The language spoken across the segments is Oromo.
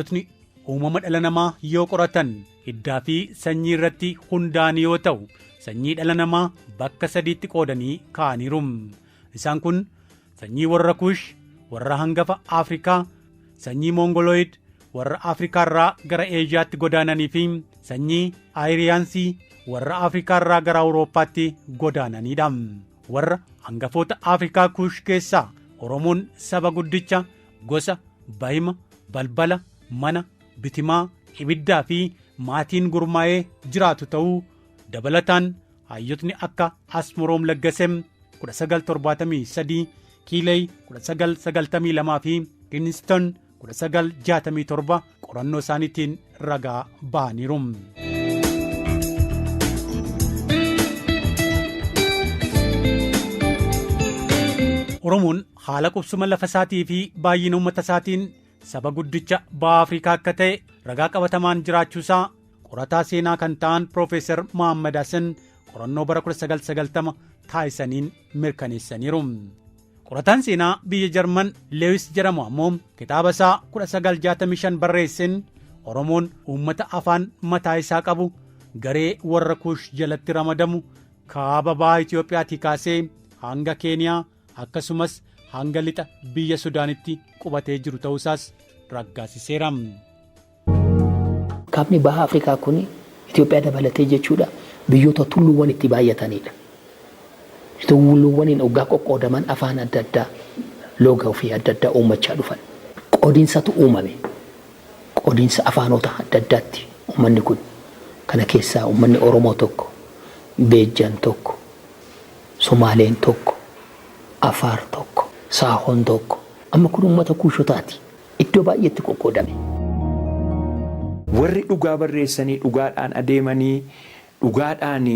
Hayyotni uumama dhala namaa yoo qoratan hiddaa fi sanyii irratti hundaa'anii yoo ta'u, sanyii dhala namaa bakka sadiitti qoodanii kaa'aniiru. Isaan kun sanyii warra Kuush, warra hangafa Afrikaa, sanyii Moongolooyid warra Afrikaa irraa gara Eeshiyaatti godaananii fi sanyii Ayiriyaansii warra Afrikaa irraa gara Awurooppaatti godaananiidha. Warra hangafoota Afrikaa Kuush keessaa Oromoon saba guddicha gosa, bahima, balbala, mana, bitimaa, ibiddaa fi maatiin gurmaa'ee jiraatu ta'uu dabalataan hayyotni akka Asmoroom Laggasem 1973, Kiiley 1992 fi Kingston 1967 qorannoo isaaniitiin ragaa bahaniiru. Oromoon haala qubsuma lafa isaatii fi baay'ina uummata isaatiin saba guddicha baha Afrikaa akka ta'e ragaa qabatamaan jiraachuusaa qorataa seenaa kan ta'an Piroofeesar Mohaammed Hasan qorannoo bara 1990 taasisaniin mirkaneessaniiru. Qorataan seenaa biyya Jarman Leewis jedhamu ammoo kitaaba isaa 1965 barreesseen Oromoon uummata afaan mataa isaa qabu garee warra Kuush jalatti ramadamu kaaba baha Itiyoophiyaatii kaasee hanga Keeniyaa akkasumas hanga lixa biyya Sudaanitti qubatee jiru ta'uusaas raggaasiseera. Kaabni baha Afrikaa kun Itoophiyaa dabalatee jechuudha biyyoota tulluuwwan itti baay'atanidha. Tulluuwwaniin oggaa qoqqoodaman afaan adda addaa looga ofii adda addaa uummachaa dhufan. Qoodinsatu uumame. Qoodinsa afaanota adda addaatti uummanni kun kana keessaa uummanni Oromoo tokko, Beejjan tokko, Somaaleen tokko, Afaar tokko, Saahoon tokko. Amma kun uummata Kuushotaati. Iddoo baay'eetti qoqqoodame. Warri dhugaa barreessanii dhugaadhaan adeemanii dhugaadhaan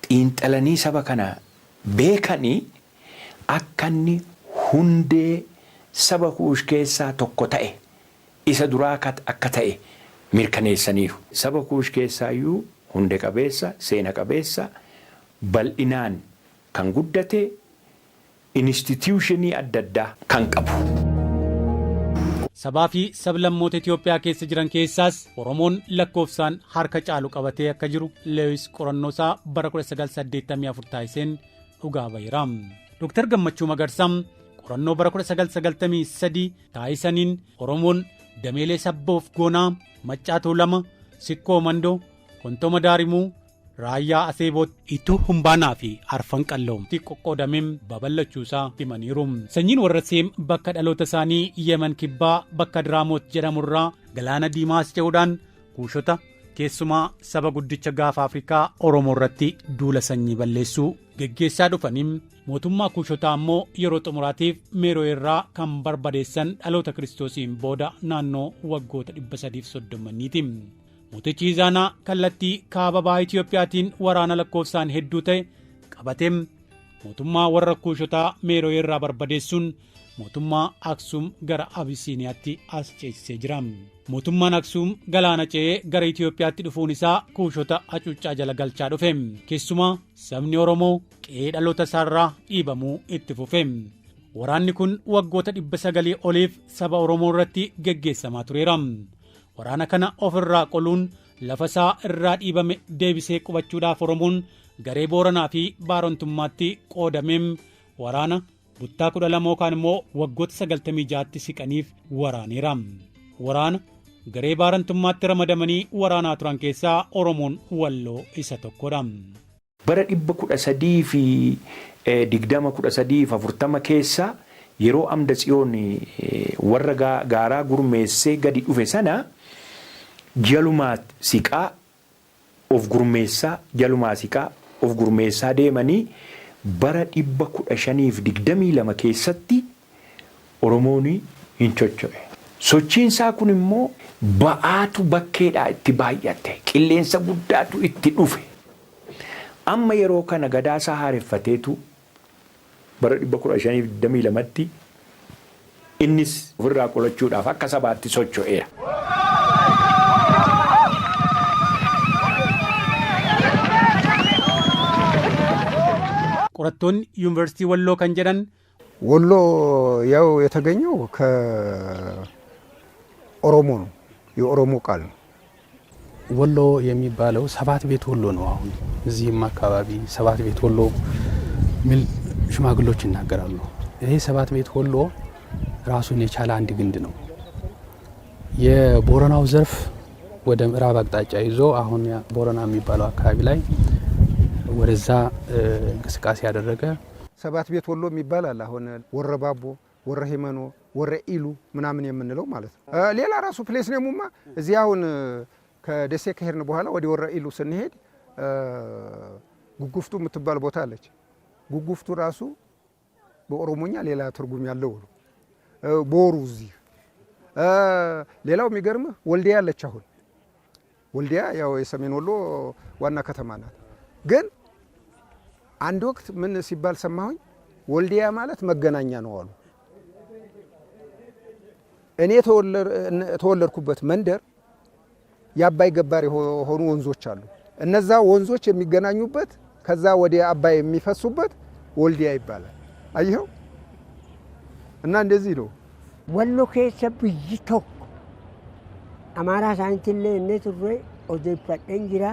xiinxalanii saba kana beekanii akka inni hundee saba Kuush keessaa tokko ta'e isa duraa akka ta'e mirkaneessaniiru. Saba Kuush keessaayyuu hunde qabeessa, seena qabeessa, bal'inaan kan guddate, Inistitiyuushinii adda addaa kan qabu. Sabaa fi sablammoota Itoophiyaa keessa jiran keessaas Oromoon lakkoofsaan harka caalu qabatee akka jiru Lewis qorannoo isaa bara 1984 taasiseen dhugaa baheera. Dr. Gammachuu Magarsaa qorannoo bara 1993 taasisaniin Oromoon dameelee sabboof goonaa, Maccaa Tuulama, Sikkoo Mandoo, Kontoma Daarimuu, Raayyaa Aseebootti Ituu Humbaanaa fi Arfan Qallootti qoqqoodamee babal'achuusaa himaniiru. Sanyiin warra Seem bakka dhaloota isaanii Yemen Kibbaa bakka Diraamoot jedhamurraa Galaana Diimaa as ce'uudhaan Kuushota keessumaa saba guddicha gaafa Afrikaa Oromoo irratti duula sanyii balleessuu geggeessaa dhufanii mootummaa Kuushotaa ammoo yeroo xumuraatiif Meeroo irraa kan barbadeessan dhaloota Kiristoosiin booda naannoo waggoota 330niiti. Mootichi Izaanaa kallattii kaaba baha Itiyoophiyaatiin waraana lakkoofsaan hedduu ta'e qabatee mootummaa warra Kuushotaa Meerooyee irraa barbadeessuun mootummaa Aksuum gara Abisiiniyaatti as ceesisee jira. Mootummaan Aksuum galaana ce'ee gara Itiyoophiyaatti dhufuun isaa Kuushota hacuuccaa jala galchaa dhufe. Keessumaa sabni Oromoo qe'ee dhaloota isaarraa dhiibamuu itti fufe. Waraanni kun waggoota 900 oliif saba Oromoo irratti geggeessamaa tureera. Waraana kana of irraa qoluun lafa isaa irraa dhiibame deebisee qubachuudhaaf Oromoon garee Booranaa fi Baarontummaatti qoodamee waraana buttaa 12 yookaan immoo waggoota 96tti siqaniif waraaneera. Waraana garee Baarantummaatti ramadamanii waraanaa turan keessaa Oromoon Walloo isa tokkodha. Bara 1320, 1340 keessa yeroo Amda Tsiyoon warra gaaraa gurmeessee gadi dhufe sana jalumaa siqaa of gurmeessaa, jalumaa siqaa of gurmeessaa deemanii bara 1522 keessatti Oromoon hin chocho'e. Sochiin isaa kun immoo ba'aatu bakkeedhaa itti baay'ate, qilleensa guddaatu itti dhufe. Amma yeroo kana gadaa isaa haareffateetu bara 1522tti innis ofirraa qolachuudhaaf akka sabaatti socho'eera. Qorattoonni Yuunivarsiitii Walloo kan jedhan ወሎ ያው የተገኘው ከኦሮሞ ነው። የኦሮሞ ቃል ነው። ወሎ የሚባለው ሰባት ቤት ወሎ ነው። አሁን እዚህም አካባቢ ሰባት ቤት ወሎ ሚል ሽማግሎች ይናገራሉ። ይሄ ሰባት ቤት ወሎ ራሱን የቻለ አንድ ግንድ ነው። የቦረናው ዘርፍ ወደ ምዕራብ አቅጣጫ ይዞ አሁን ቦረና የሚባለው አካባቢ ላይ ወደዛ እንቅስቃሴ ያደረገ። ሰባት ቤት ወሎ የሚባል አለ። አሁን ወረ ባቦ፣ ወረ ሂመኖ፣ ወረ ኢሉ ምናምን የምንለው ማለት ነው። ሌላ ራሱ place name ኡማ እዚህ አሁን ከደሴ ከሄድን በኋላ ወደ ወረ ኢሉ ስንሄድ ጉጉፍቱ የምትባል ቦታ አለች። ጉጉፍቱ ራሱ በኦሮሞኛ ሌላ ትርጉም ያለው ነው። ቦሩ እዚህ ሌላው የሚገርምህ ወልዲያ አለች። አሁን ወልዲያ ያው የሰሜን ወሎ ዋና ከተማ ናት። ግን አንድ ወቅት ምን ሲባል ሰማሁኝ? ወልዲያ ማለት መገናኛ ነው አሉ። እኔ የተወለድኩበት መንደር የአባይ ገባር የሆኑ ወንዞች አሉ። እነዛ ወንዞች የሚገናኙበት ከዛ ወደ አባይ የሚፈሱበት ወልዲያ ይባላል። አየኸው? እና እንደዚህ ነው። Wallo keessa biyyi tokko Amaaraa isaaniitillee inni turre odeeffadheen jira.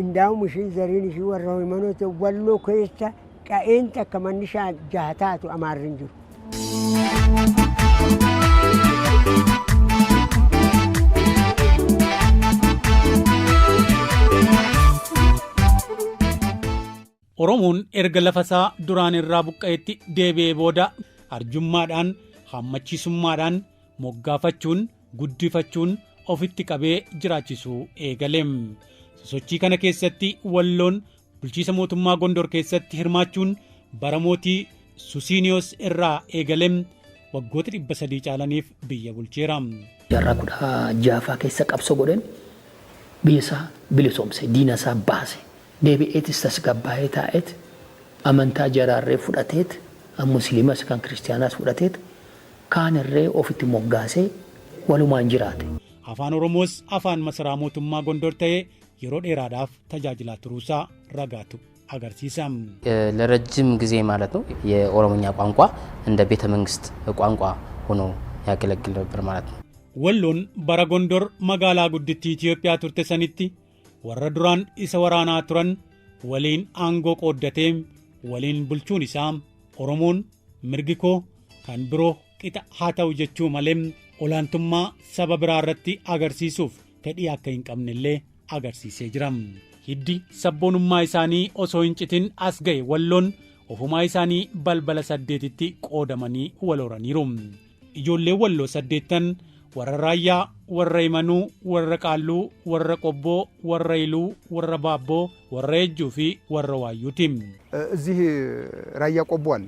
Indaa'um ishiin zariin ishii warra himanoota Walloo keessa qa'een takka manni jaha taatu Amaarri hin jiru. Oromoon erga lafa isaa duraan irraa buqqa'etti deebi'ee booda arjummaadhaan, hammachiisummaadhaan moggaafachuun, guddifachuun ofitti qabee jiraachisuu eegale. Sosochii kana keessatti Walloon bulchiisa mootummaa Gondor keessatti hirmaachuun bara mootii Susiiniyoos irraa eegale waggoota 300 caalaniif biyya bulcheera. Jaarraa 16ffaa keessa qabsoo godheen biyya isaa bilisoomse, diina isaa baase, deebi'eetis tasgabbaa'ee taa'eet amantaa jaraarree fudhateet, musliimas kan kiristaanaas fudhateet, kaanirree ofitti moggaasee walumaan jiraate. Afaan Oromoos afaan masaraa mootummaa Gondor ta'ee yeroo dheeraadhaaf tajaajilaa turuusaa ragaatu agarsiisa. ለረጅም ጊዜ ማለት ነው የኦሮሞኛ ቋንቋ እንደ ቤተ መንግስት ቋንቋ ሆኖ ያገለግል ነበር ማለት ነው። Walloon bara Gondor magaalaa guddittii Itiyoophiyaa turte sanitti warra duraan isa waraanaa turan waliin aangoo qooddatee waliin bulchuun isaa Oromoon mirgi koo kan biroo qixa haa ta'u jechuu malee olaantummaa saba biraa irratti agarsiisuuf fedhii akka hin qabnellee agarsiisee jira. Hiddi sabboonummaa isaanii osoo hin citin as ga'e Walloon ofumaa isaanii balbala saddeetitti qoodamanii wal horaniiru. Ijoolleen Walloo saddeettan warra Raayyaa, warra Imanuu, warra Qaalluu, warra Qobboo, warra Iluu, warra Baabboo, warra Ejjuu fi warra Waayyuuti. እዚህ ራያ ቆቦ አለ።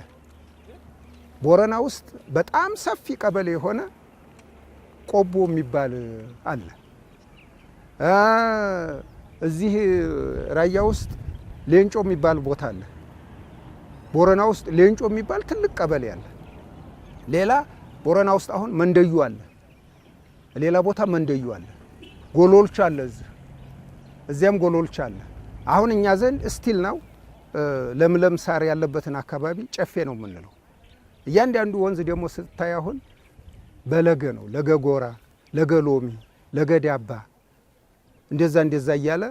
ቦረና ውስጥ በጣም ሰፊ ቀበሌ የሆነ ቆቦ የሚባል አለ። እዚህ ራያ ውስጥ ሌንጮ የሚባል ቦታ አለ። ቦረና ውስጥ ሌንጮ የሚባል ትልቅ ቀበሌ አለ። ሌላ ቦረና ውስጥ አሁን መንደዩ አለ። ሌላ ቦታ መንደዩ አለ። ጎሎልቻ አለ። እዚህ እዚያም ጎሎልቻ አለ። አሁን እኛ ዘንድ still ነው ለምለም ሳር ያለበትን አካባቢ ጨፌ ነው የምንለው። እያንዳንዱ ወንዝ ደግሞ ስታይ አሁን በለገ ነው። ለገ ጎራ፣ ለገ ሎሚ፣ ለገ ዳባ እንደዛ እንደዛ እያለ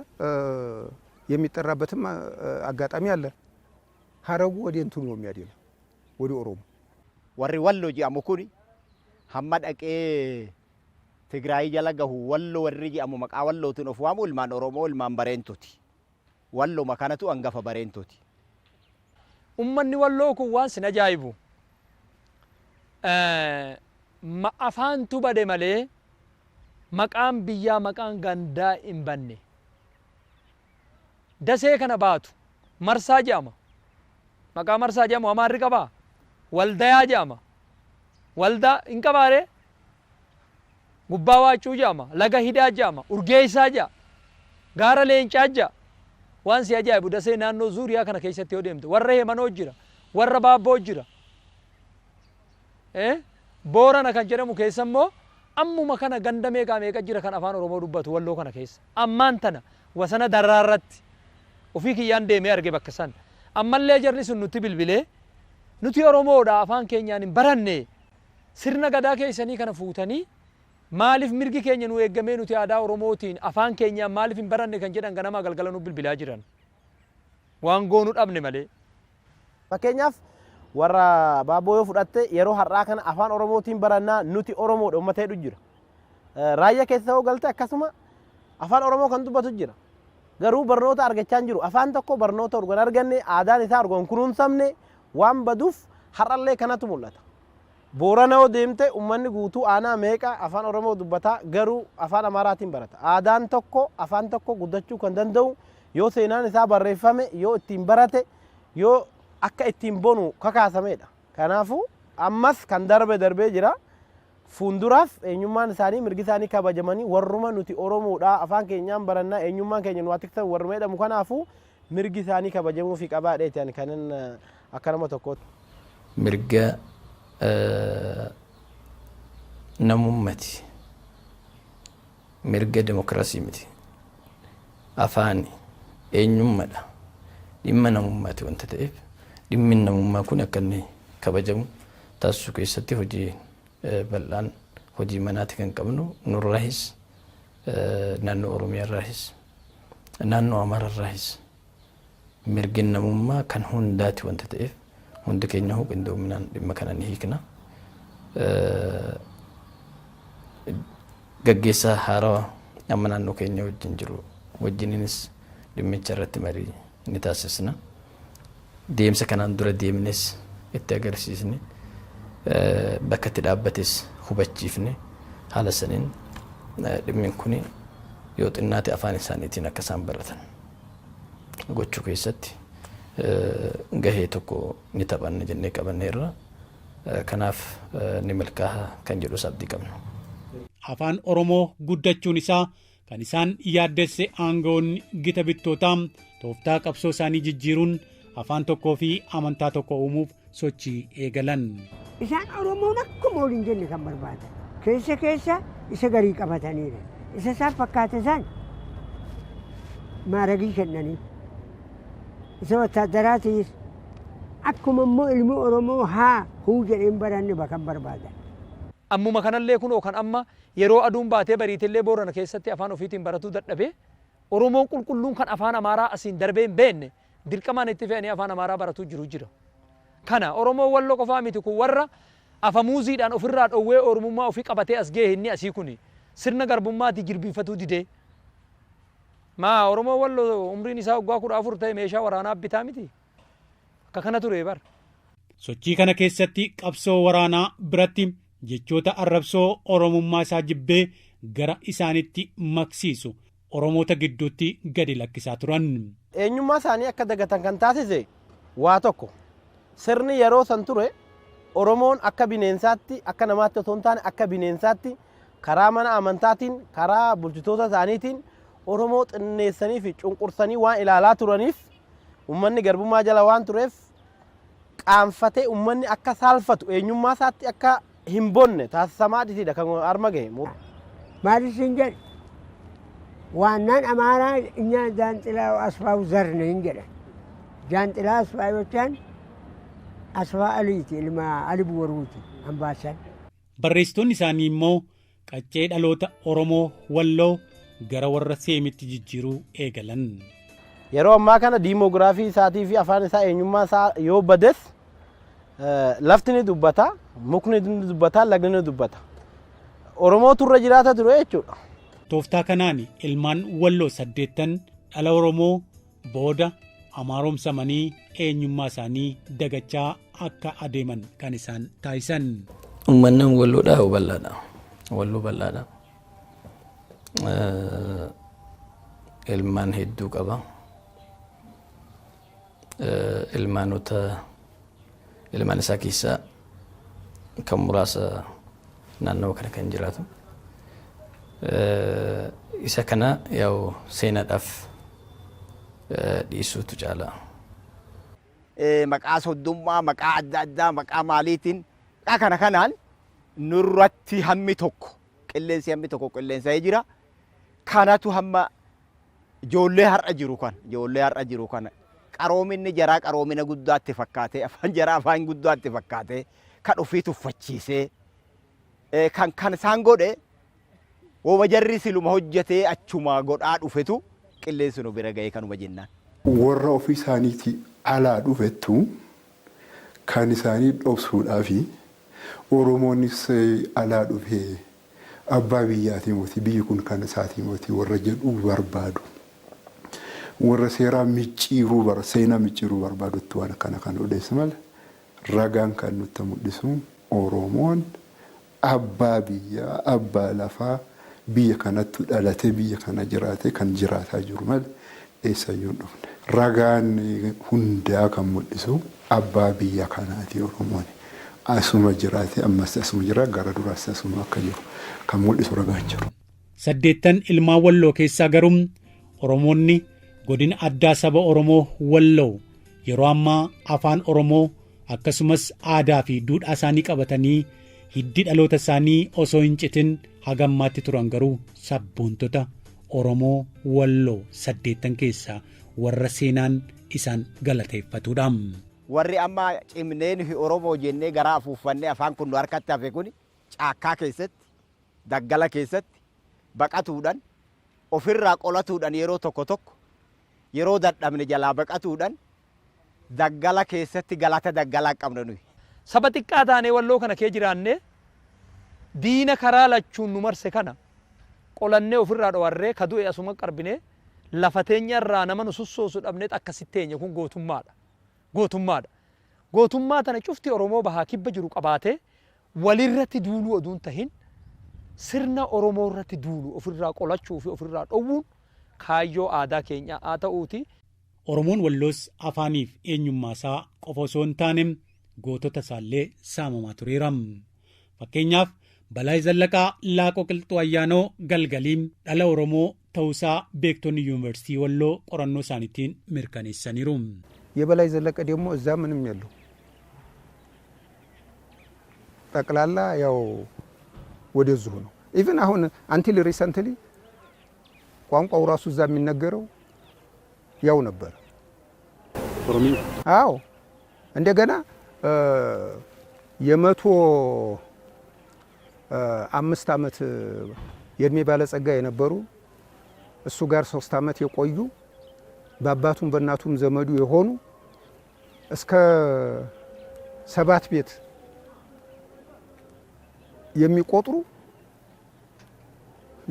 የሚጠራበትም አጋጣሚ አለ። ሀረጉ ወደ እንትኑ ነው የሚያደላው፣ ወደ ኦሮሞ። Warri Walloo jedhamu kuni hamma dhaqee Tigraay jala gahu Wallo warri jedhamu maqaa Wallootiin of waamu ilmaan Oromoo, ilmaan Bareentuuti. Walloma kanatu hangafa Bareentuuti. Ummanni Walloo kun waan sin ajaa'ibu, afaantu bade malee maqaan biyyaa, maqaan gandaa hin banne. Dasee kana baatu Marsaa jedhama. Maqaa Marsaa jedhamu Amaarri qabaa? Waldayaa jedhama. Waldaa hin qabaare? Gubbaa Waacuu jedhama. Laga Hidhaa jedhama. Urgeessaa jedha. Gaara Leencaa jedha. Waan si ajaa'ibu, Dasee naannoo zuuriyaa kana keessatti yoo deemte warra Heemanoo jira. Warra Baabboo jira. Boorana kan jedhamu keessa immoo ammuma kana ganda meeqaa meeqa jira kan afaan Oromoo dubbatu Walloo kana keessa. Ammaan tana wasana darraarratti ofii kiyyaan deemee arge bakka san. Ammallee jarri sun nutti bilbilee, nuti Oromoodha, afaan keenyaan hin baranne, sirna gadaa keessanii kana fuutanii Maaliif mirgi keenya nu eeggamee nuti aadaa Oromootiin afaan keenyaan maaliif hin baranne kan jedhan ganamaa galgala nu bilbilaa jiran. Waan goonu dhabne malee. Fakkeenyaaf, warra Baabboo yoo fudhatte, yeroo har'aa kana afaan Oromootiin barannaa, nuti Oromoodha uummata jedhu jira. Raayyaa keessa yoo galte akkasuma afaan Oromoo kan dubbatu jira. Garuu barnoota argachaa hin jiru. Afaan tokko barnoota erga hin arganne, aadaan isaa erga hin kunuunsamne waan baduuf har'allee kanatu mul'ata. Boorana yoo deemte, uummanni guutuu aanaa meeqa afaan Oromoo dubbataa, garuu afaan Amaaraatiin barata. Aadaan tokko, afaan tokko guddachuu kan danda'u yoo seenaan isaa barreeffame, yoo ittiin barate, yoo akka ittiin bonu kakaasamedha. Kanaafuu ammas kan darbe darbee jira. Fuulduraaf eenyummaan isaanii, mirgi isaanii kabajamanii, warruma nuti Oromoodha, afaan keenyaan barannaa, eenyummaan keenya nu haa tiksan warruma jedhamu, kanaafuu mirgi isaanii kabajamuu fi qabaadheeti ani kanan akka nama tokkootti. Mirga namummati, mirga dimokiraasii miti, afaani eenyummadha, dhimma namummaati wanta ta'eef, dhimmi namummaa kun akka inni kabajamu taasisuu keessatti hojii bal'aan hojii manaati kan qabnu. Nurraahis, naannoo Oromiyaarraahis, naannoo Amaararraahis mirgi namummaa kan hundaati wanta ta'eef, hundi keenya qindoominaan dhimma kana ni hiikna. Gaggeessaa haarawaa amma naannoo keenya wajjin jiru wajjininis dhimmicha irratti marii ni taasisna. Deemsa kanaan dura deemnes itti agarsiisne, bakka itti dhaabbates hubachiifne, haala saniin dhimmi kun yoo xinnaate afaan isaaniitiin akka isaan baratan gochuu keessatti gahee tokko ni taphanna jennee qabanneerra. Kanaaf ni milkaa'a kan jedhus abdii qabna. Afaan Oromoo guddachuun isaa kan isaan yaaddesse aangawoonni gita bittootaa tooftaa qabsoo isaanii jijjiiruun afaan tokkoo fi amantaa tokko uumuuf sochii eegalan. Isaan Oromoon akkuma waliin jenne kan barbaadan. Keessa keessa isa garii qabataniidha. Isa isaan fakkaate isaan maaragii kennanii. Isa wattaadaraatiis akkuma immoo ilmi Oromoo haa huu jedheen baranne kan barbaadan. Ammuma kanallee kunoo kan amma yeroo aduun baatee bariitillee Boorana keessatti afaan ofiitiin baratuu dadhabee, Oromoon qulqulluun kan afaan Amaaraa asiin darbee hin beekne dirqamaan itti fe'anii afaan Amaaraa baratuu jiru jira. Kana Oromoo Walloo qofaa miti, kun warra afamuuziidhaan ofirraa dhowwee Oromummaa ofii qabatee as ga'e. Inni asii kuni sirna garbummaatii jilbiinfatuu didee. Maa Oromoo Walloo umriin isaa waggaa 14 ta'e meeshaa waraanaa bitaa miti? Akka kana ture bara. Sochii kana keessatti qabsoo waraanaa biratti jechoota arrabsoo Oromummaa isaa jibbee gara isaanitti maksiisu Oromoota gidduutti gadi lakkisaa turan. Eenyummaa isaanii akka dagatan kan taasise waa tokko, sirni yeroo san ture Oromoon akka bineensaatti, akka namaatti osoo hin taane akka bineensaatti, karaa mana amantaatiin, karaa bulchitoota isaaniitiin Oromoo xinneessanii fi cunqursanii waan ilaalaa turaniif, uummanni garbummaa jala waan tureef, qaanfatee uummanni akka saalfatu, eenyummaa isaatti akka hin bonne taasisamaa dhitiidha kan harma gahe. Maal isin jedhe? Waannaan Amaaraa እኛ ጃንጥላው አስፋው ዘር ነኝ jedhan. Jaanxilaa Asfaa jechaan Asfaa Aliiti, ilma Ali Boruuti Ambaassan. Barreessitoonni isaanii immoo qaccee dhaloota Oromoo Walloo gara warra Seemitti jijjiiruu eegalan. Yeroo ammaa kana diimoogiraafii isaatii fi afaan isaa, eenyummaa isaa yoo bades, lafti ni dubbata, mukni ni dubbata, lagni ni dubbata. Oromootu irra jiraata ture jechuudha. Tooftaa kanaan ilmaan Walloo 80 dhala Oromoo booda amaaromsamanii eenyummaa isaanii dagachaa akka adeeman kan isaan taasisan. Uummanni Walloodhaa bal'aadha. Walloo bal'aadha. Ilmaan hedduu qaba. Ilmaanota ilmaan isaa keessaa kan muraasa naannawa kana kan jiraatu. Isa kana yaa'u seenaadhaaf dhiisuutu caala. Maqaa soddummaa, maqaa adda addaa, maqaa maaliitiin, maqaa kana kanaan nurratti hammi tokko qilleensi, hammi tokko qilleensa'ee jira. Kanatu hamma ijoollee har'a jiru kana qaroominni jaraa qaroomina guddaatti fakkaatee, afaan jaraa afaan guddaatti fakkaatee, kan ofii tuffachiisee kan kan isaan godhe. Wooma jarri siluma hojjetee achumaa godhaa dhufetu qilleensi nu bira ga'ee kanuma jennaan. Warra ofii isaaniitii alaa dhufettu kan isaanii dhoksuudhaafi Oromoonis alaa dhufee abbaa biyyaatii moti, biyyi kun kan isaatii moti warra jedhuu barbaadu. Warra seeraa micciiruu bar seenaa micciiruu barbaadutti waan akkana kan odeessu malee, ragaan kan nutti mul'isu Oromoon abbaa biyyaa, abbaa lafaa, biyya kanattu dhalatee biyya kana jiraatee kan jiraataa jiru malee eessayyuu hin dhufne. Ragaan hundaa kan mul'isu abbaa biyya kanaati Oromoon. Asuma jiraate, ammas asuma jira, gara duraas asuma akka jiru kan mul'isu ragaan jiru. Saddeettan ilmaan Walloo keessaa garuu Oromoonni godina addaa saba Oromoo Walloo yeroo ammaa afaan Oromoo akkasumas aadaa fi duudhaa isaanii qabatanii hiddi dhaloota isaanii osoo hin citin haga ammaatti turan garuu sabboontota Oromoo Walloo saddeettan keessaa warra seenaan isaan galateeffatudha. Warri amma cimnee nuyi Oromoo jennee garaa afuuffannee afaan kun nu harkatti hafe kuni caakkaa keessatti, daggala keessatti baqatuudhaan, ofirraa qolatuudhaan, yeroo tokko tokko yeroo dadhabne jalaa baqatuudhaan daggala keessatti galata daggalaa qabna nuyi. Saba xiqqaa taanee Walloo kana kee jiraannee diina karaa lachuun nu marse kana qolannee ofirraa dhowarree ka du'e asuma qarbinee lafa teenya irraa nama nu sossoosu dhabnee akkasitti teenya kun gootummaadha. Gootummaadha. Gootummaa tana cufti Oromoo bahaa kibba jiru qabaatee walirratti duuluu oduun tahin sirna Oromoo irratti duulu ofirraa qolachuu fi ofirraa dhowwuun kaayyoo aadaa keenyaa haa ta'uuti. Oromoon Walloos afaaniif eenyummaa isaa qofa osoo hin taane gootota isaallee saamamaa tureera. Fakkeenyaaf, Balaay Zallaqaa Laaqoo Qilxuu Ayyaanoo Galgalii dhala Oromoo ta'uusaa beektonni Yuunivarsiitii Walloo qorannoo isaaniitiin mirkaneessaniiru. የበላይ ዘለቀ ደግሞ እዛ ምንም የለው፣ ጠቅላላ ያው ወደዚሁ ነው። Even አሁን until recently ቋንቋው ራሱ እዛ የሚነገረው ያው ነበር። አዎ፣ እንደገና የ105 ዓመት የእድሜ ባለጸጋ የነበሩ፣ እሱ ጋር 3 ዓመት የቆዩ፣ በአባቱም በእናቱም ዘመዱ የሆኑ፣ እስከ ሰባት ቤት የሚቆጥሩ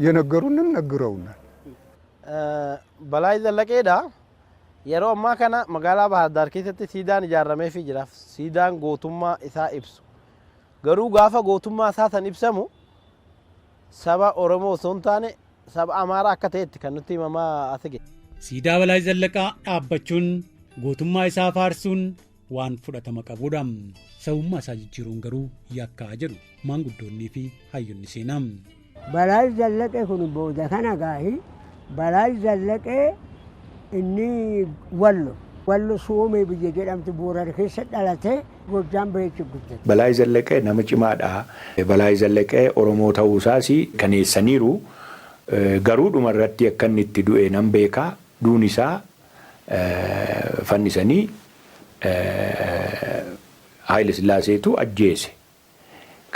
የነገሩንን ነግረውናል። Balaay Zallaqeedha. Yeroo ammaa kana magaalaa Bahar Daar keessatti siidaan ijaarameefii jira. Siidaan gootummaa isaa ibsu. Garuu gaafa gootummaa isaa san ibsamu saba Oromoo osoo hin taane saba Amaaraa akka ta'etti kan nutti himamaa as ga'e. Siidaa Balaay Zallaqaa dhaabbachuun gootummaa isaa faarsuun waan fudhatama qabudha. Sabummaa isaa jijjiiruun garuu yakkaa jedhu maanguddoonnii fi hayyonni seenaa. Balaay Zallaqee kun booda kana gaahi Balaay Zallaqee inni Wallo Soomee biyya jedhamtu Boorana keessa dhalatee Gojjaam baheechi guddate. Balaay Zallaqee nama cimaadha. Balaay Zallaqee Oromoo ta'uusaas kaneessaniiru. Garuu dhumarratti akka inni itti du'e nan beekaa. Duun isaa fannisanii Haayile Sillaaseetu ajjeese.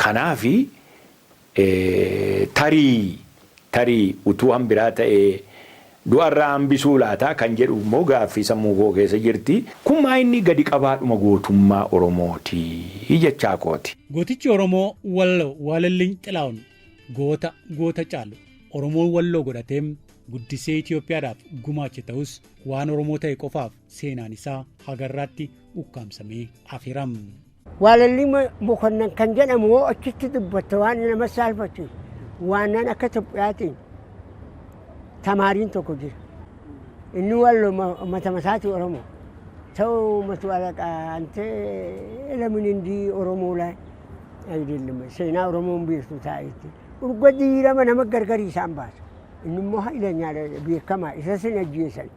Kanaafi tarii utuu hambiraa ta'ee du'arraa hambisuu laataa kan jedhu immoo gaaffii sammuu koo keessa jirti. Kun maa inni gadi qabaadhuma gootummaa Oromooti jechaa kooti. Gootichi Oromoo Walloo Waalalliin Xilaa'uun goota goota caalu Oromoon Walloo godhatee guddisee Itoophiyaadhaaf gumaache ta'us, waan Oromoo ta'e qofaaf seenaan isaa hagarraatti ukkaamsamee afeera. Waalalli Mokonnan kan jedhamu hoo achitti dubbatta waan nama saalfachiisu waannan akka Itoophiyaatiin tamaariin tokko jira. Inni Wallo mata mataati Oromoo. ተው መቶ አለቃ፣ አንተ ለምን እንዲህ ኦሮሞ ላይ አይደለም seenaa Oromoon beektu taa'etti. Urga diirama nama gargarii isaan baasa. Inni immoo hailanyaa beekamaa isa sin ajjeesan.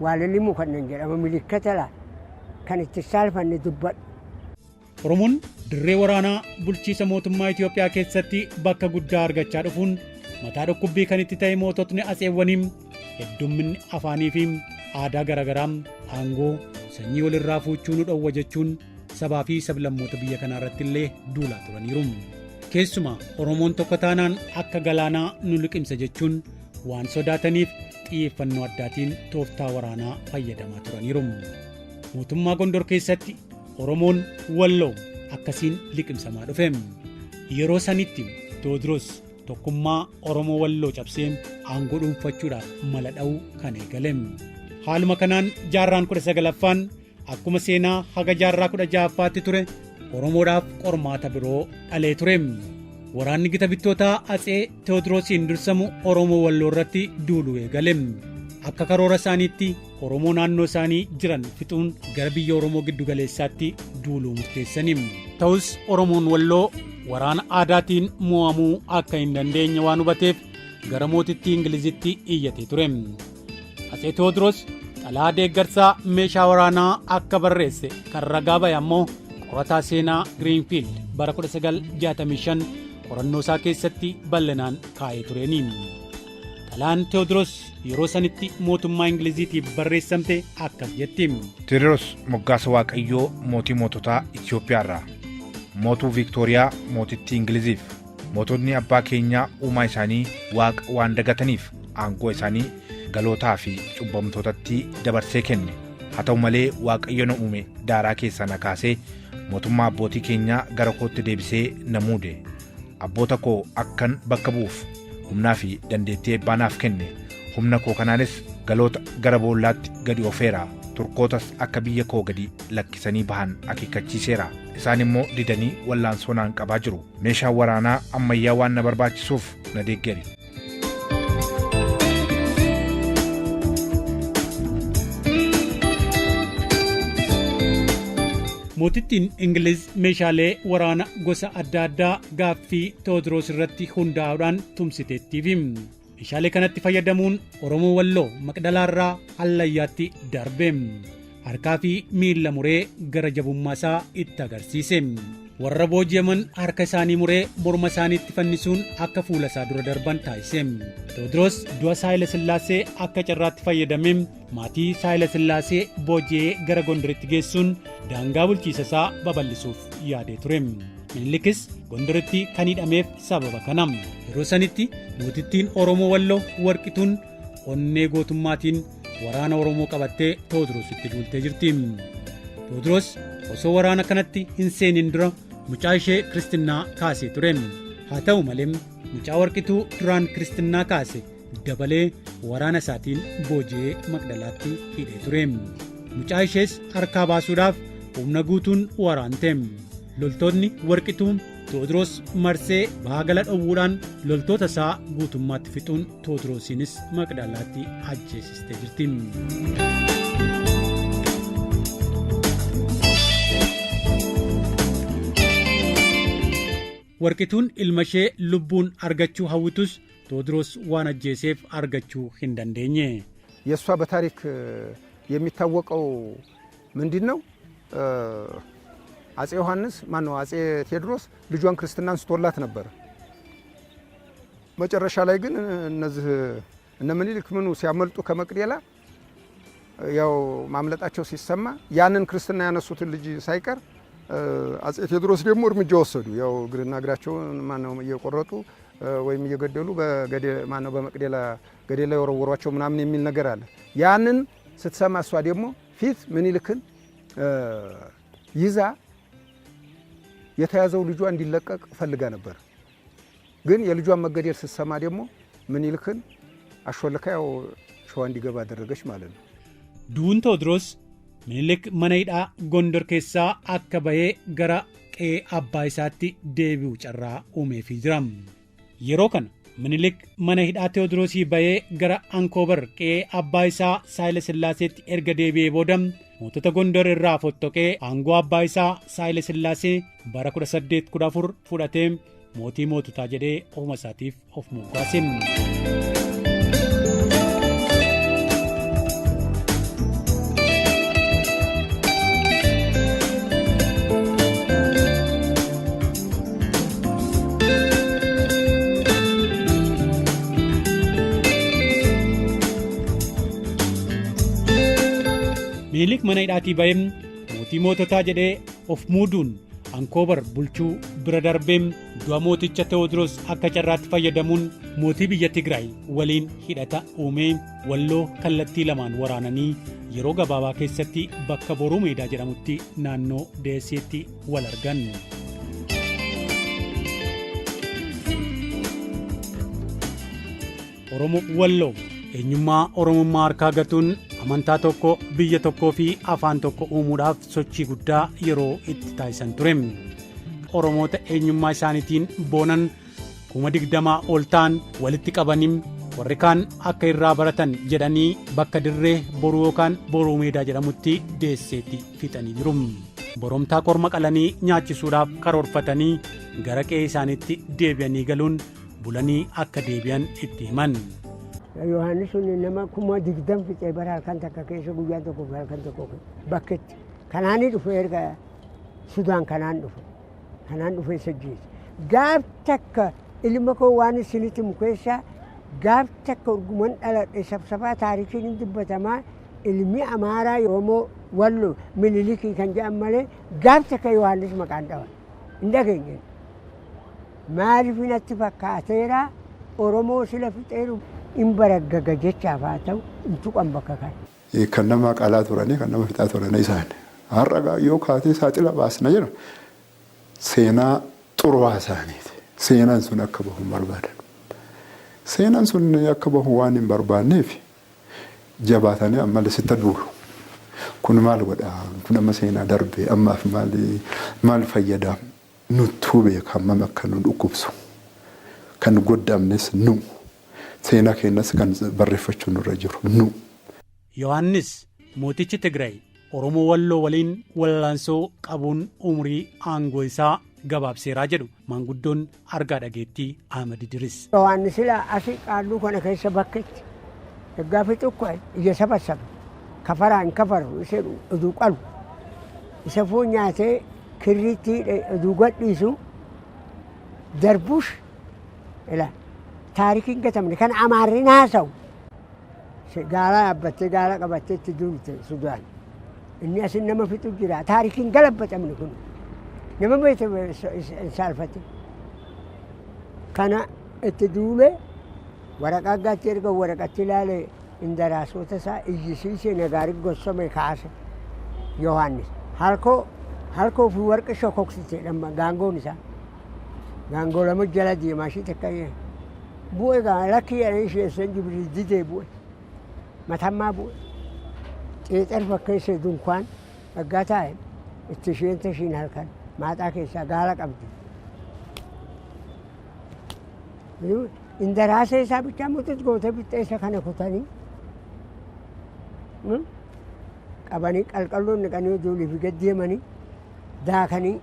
Waalalli Mokonnan jedhama milikkata laa kan itti saalfanne dubbadhu. Oromoon dirree waraanaa bulchiisa mootummaa Itoophiyaa keessatti bakka guddaa argachaa dhufuun mataa dhukkubbii kan itti ta'e moototni atseewwaniin heddumminni afaanii fi aadaa garaagaraa aangoo sanyii walirraa fuuchuu nu dhowwa jechuun sabaa fi sablammoota biyya kanaa irratti illee duulaa turaniiru. Keessumaa Oromoon tokko taanaan akka galaanaa nu liqimsa jechuun waan sodaataniif xiyyeeffannoo addaatiin tooftaa waraanaa fayyadamaa turaniiru. Mootummaa Gondor keessatti Oromoon Walloo akkasiin liqimsamaa dhufe. Yeroo sanitti Tewoodiroos tokkummaa Oromoo Walloo cabsee aangoo dhuunfachuudhaaf mala dha'uu kan eegale. Haaluma kanaan jaarraan 19ffaan akkuma seenaa haga jaarraa 16ffaatti ture Oromoodhaaf qormaata biroo dhalee ture. Waraanni gita bittootaa Atsee Tewoodiroosiin dursamu Oromoo Walloo irratti duuluu eegale. Akka karoora isaaniitti Oromoo naannoo isaanii jiran fixuun gara biyya Oromoo giddu galeessaatti duuluu murteessani. Ta'us Oromoon Walloo waraana aadaatiin mo'amuu akka hin dandeenye waan hubateef gara mootittii Ingilizitti iyyatee ture. Atsee Tewoodiroos xalayaa deeggarsaa meeshaa waraanaa akka barreesse kan ragaa ba'e ammoo qorataa seenaa Giriinfiild bara 1965 qorannoo isaa keessatti bal'inaan kaa'ee tureeni. Xalayaan Tewoodiroos yeroo sanitti mootummaa Ingiliziitiif barreessamte akkas jetti. Tewoodiroos moggaasa Waaqayyoo mootii moototaa Itoophiyaa irraa. Mootuu Viiktooriyaa mootittii Ingiliziif. Mootonni abbaa keenyaa uumaa isaanii Waaqa waan dagataniif aangoo isaanii galootaa fi cubbamtootatti dabarsee kenne. Haa ta'u malee Waaqayyo na uume daaraa keessaa na kaasee mootummaa abbootii keenyaa gara kootti deebisee na muude. Abboota koo akkan bakka bu'uuf humnaa fi dandeettii eebbaa naaf kenne. Humna koo kanaanis galoota gara boollaatti gadi oofeera. Turkootas akka biyya koo gadi lakkisanii bahan akeekkachiiseera. Isaan immoo didanii wallaansoo naan qabaa jiru. Meeshaan waraanaa ammayyaa waan na barbaachisuuf na deeggeri. Mootittiin Ingiliz meeshaalee waraana gosa adda addaa gaaffii Tewoodiroos irratti hundaa'uudhaan tumsiteettiifi. Meeshaalee kanatti fayyadamuun Oromoo Walloo Maqdalaarraa Hallayyaatti darbe. Harkaa fi miilla muree gara jabummaa isaa itti agarsiise. Warra booji'aman harka isaanii muree morma isaaniitti fannisuun akka fuula isaa dura darban taasise. Tewoodiroos du'a Saahila Sillaasee akka carraatti fayyadamee maatii Saahila Sillaasee booji'ee gara Gondoritti geessuun daangaa bulchiisa isaa babal'isuuf yaadee ture. Minilikis Gondoritti kan hidhameef sababa kana. Yeroo sanitti mootittiin Oromoo Walloo Warqituun onnee gootummaatiin waraana Oromoo qabattee Tewoodiroositti duultee jirti. Tewoodiroos osoo waraana kanatti hin seenin dura mucaa ishee kiristinnaa kaasee ture. Haa ta'u malee mucaa Warqituu duraan kiristinnaa kaase dabalee waraana isaatiin booji'ee Maqdalaatti hidhee ture. Mucaa ishees harkaa baasuudhaaf humna guutuun waraante. Loltoonni Warqituu Tewoodiroos marsee baagala dhowwuudhaan loltoota isaa guutummaatti fixuun Tewoodiroosiinis Maqdalaatti ajjeesistee jirti. Warqituun ilma ishee lubbuun argachuu hawwitus Tewoodiroos waan ajjeeseef argachuu hin dandeenye. የእሷ በታሪክ የሚታወቀው ምንድን ነው? አጼ ዮሐንስ ማን ነው? አጼ ቴዎድሮስ ልጇን ክርስትና አንስቶላት ነበር። መጨረሻ ላይ ግን እነዚህ እነ ምኒልክ ምኑ ሲያመልጡ ከመቅደላ ያው ማምለጣቸው ሲሰማ ያንን ክርስትና ያነሱትን ልጅ ሳይቀር አጼ ቴዎድሮስ ደግሞ እርምጃ ወሰዱ። ያው እግርና እግራቸውን ማነው እየቆረጡ ወይም እየገደሉ በገደ ማነው በመቅደላ ገደል ላይ ወረወሯቸው ምናምን የሚል ነገር አለ። ያንን ስትሰማ እሷ ደግሞ ፊት ምኒልክን ይዛ የተያዘው ልጇ እንዲለቀቅ ፈልጋ ነበር። ግን የልጇን መገደል ስትሰማ ደግሞ ምኒልክን አሾልካ ያው ሸዋ እንዲገባ አደረገች ማለት ነው። Du'uun Tewoodiroos Minilik mana hidhaa Gondor keessaa akka bahee gara qe'ee abbaa isaatti deebi'u carraa uumeefii jira. Yeroo kana Minilik mana hidhaa Tewoodiroosii bahee gara Ankoobar qe'ee abbaa isaa Saayila Sillaaseetti erga deebi'ee booda mootota Gondor irraa fottoqee aangoo abbaa isaa Saayila Sillaasee bara 1814 fudhatee mootii moototaa jedhee ofuma isaatiif of moggaase. Minilik mana hidhaatii bahee mootii moototaa jedhee of muuduun Ankoobar bulchuu bira darbee du'a mooticha Tewoodiroos akka carraatti fayyadamuun mootii biyya Tigraay waliin hidhata uumee Walloo kallattii lamaan waraananii yeroo gabaabaa keessatti bakka Boruu Meedaa jedhamutti naannoo Deesseetti wal argan. Oromoo Walloo eenyummaa Oromummaa harkaa gatuun amantaa tokko, biyya tokkoo fi afaan tokko uumuudhaaf sochii guddaa yeroo itti taasisan ture. Oromoota eenyummaa isaaniitiin boonan 20,000 ol ta'an walitti qabanii warri kaan akka irraa baratan jedhanii bakka dirree Boruu yookaan Boruu Meedaa jedhamutti Deesseetti fixanii jiru. Boromtaa korma qalanii nyaachisuudhaaf karoorfatanii gara qe'ee isaaniitti deebi'anii galuun bulanii akka deebi'an itti himan. Yohaannis sun nama 20,000 fixee bara halkan takka keessa guyyaa tokko fi halkan tokko bakketti. Kanaanii dhufe erga Sudaan kanaan dhufe. Kanaan dhufe isa ajjeese. Gaaf takka ilma koo waan isinitti himu keessaa gaaf takka urguman dhaladhe sabsabaa taarikiin hin dubbatamaa ilmi Amaaraa Oromoo Wallo Minilikii kan jedhan malee gaaf takka Yohaannis maqaan dhawan. Hin dhageenye. Maaliif natti fakkaateera Oromoo sila fixeeru in baraggaga jechaaf haa ta'u hin tuqan bakka kana. Kan nama qalaa turanii kan nama fixaa turan isaan. Har'a yoo kaatee saaxila baasna jedhu seenaa xuruwaa isaaniiti. Seenaan sun akka bahu hin barbaadan. Seenaan sun akka bahu waan hin barbaanneef jabaatanii ammallee sitti duulu. Kun maal godha? Kun amma seenaa darbe ammaaf maal fayyada? Nuttuu beeka hammam akka nu dhukkubsu. Kan godda'amnes nu. Seenaa keenyas kan barreeffachuu nurra jiru nu. Yohaannis mootichi Tigraay Oromoo Walloo waliin wallaansoo qabuun umurii aangoo isaa gabaabseeraa jedhu maanguddoon argaa dhageettii Ahmad Idiris. Yohaannis silaa asii qaalluu kana keessa bakketti ergaa fixu ija sabasabe kafaraa hin kafaru isa oduu qalu isa foon nyaatee kirriitti hidhe oduu gadhiisu darbush ila taarikiin gatamne kan amaarri naasawu gaala yaabbattee gaala qabattee itti duulte Sudaan. Inni asin nama fixu jira. Taarikiin galabbatamne kun. Nama beekte hin saalfate. Kana itti duule waraqaa gaatti erga waraqatti ilaale indaraasota isaa iyyisiisee nagaarii gossome kaase Yohaannis. Halkoo halkoo fi warqi shokoksite dhamma gaangoon isaa. Gaangoo lama jala deemaa ishii takka bu'e gaa lakkii jedhanii isheessan jibriil didee bu'e. Matammaa bu'e. Xeexar fakkeessee dunkaan dhaggaa taa'e itti isheen tashiin halkan maaxaa keessaa gaala qabdi. Indaraasee isaa bichaa muxux gootee fixxee isa kana kutanii qabanii qalqalloon naqanii oduulii fi gad deemanii daakanii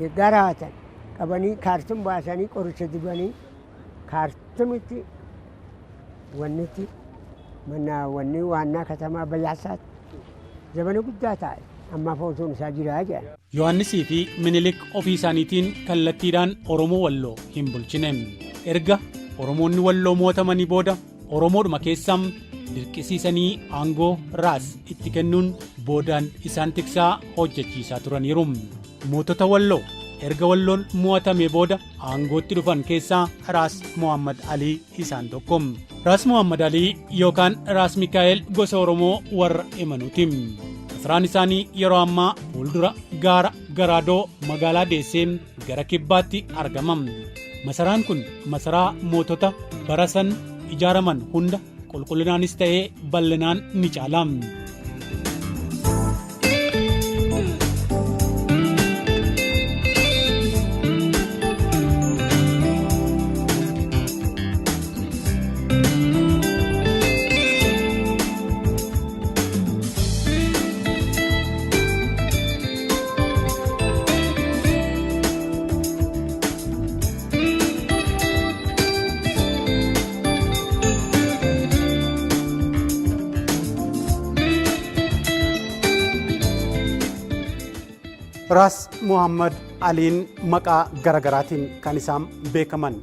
eeggaa raawwatan qabanii kaartum baasanii qoricha dibanii kaartumitti wannitti mana wanni waannaa katamaa bayaasaatti zabana guddaa taa'e amma footoon isaa jiraa jedhan. Yohaannisii fi Minilik ofii isaaniitiin kallattiidhaan Oromoo Walloo hin bulchine. Erga Oromoonni Walloo mo'atamanii booda Oromoodhuma keessaa dirqisiisanii aangoo Raas itti kennuun boodaan isaan tiksaa hojjechiisaa turaniiru. Mootota Walloo erga Walloon mo'atamee booda aangootti dhufan keessaa Raas Mohammad Alii isaan tokko. Raas Mohammad Alii yookaan Raas Mikaa'el gosa Oromoo warra Emanuuti. Masaraan isaanii yeroo ammaa fuuldura gaara Garaadoo magaalaa Deessee gara kibbaatti argama. Masaraan kun masaraa mootota bara san ijaaraman hunda qulqullinaanis ta'ee bal'inaan ni caala. Raas Muhammad Aliin maqaa garagaraatiin kan isaan beekaman.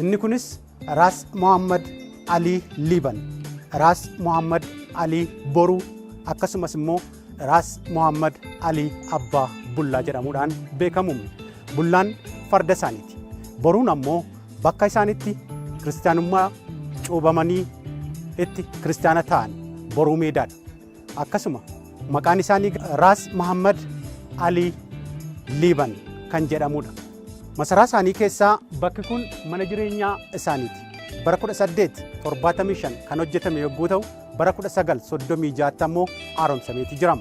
Inni kunis Raas Muhammad Alii Liiban, Raas Muhammad Alii Boruu akkasumas immoo Raas Muhammad Alii Abbaa Bullaa jedhamuudhaan beekamu. Bullaan farda isaaniiti. Boruun ammoo bakka isaanitti kiristaanummaa cuubamanii itti kiristaana ta'an Boruu Meedaadha. Akkasuma maqaan isaanii Raas Mahammad Alii Liiban kan jedhamudha. Masaraa isaanii keessaa bakki kun mana jireenyaa isaaniiti. Bara 1875 kan hojjetame yogguu ta'u, bara 1936 ammoo haaromsameeti jira.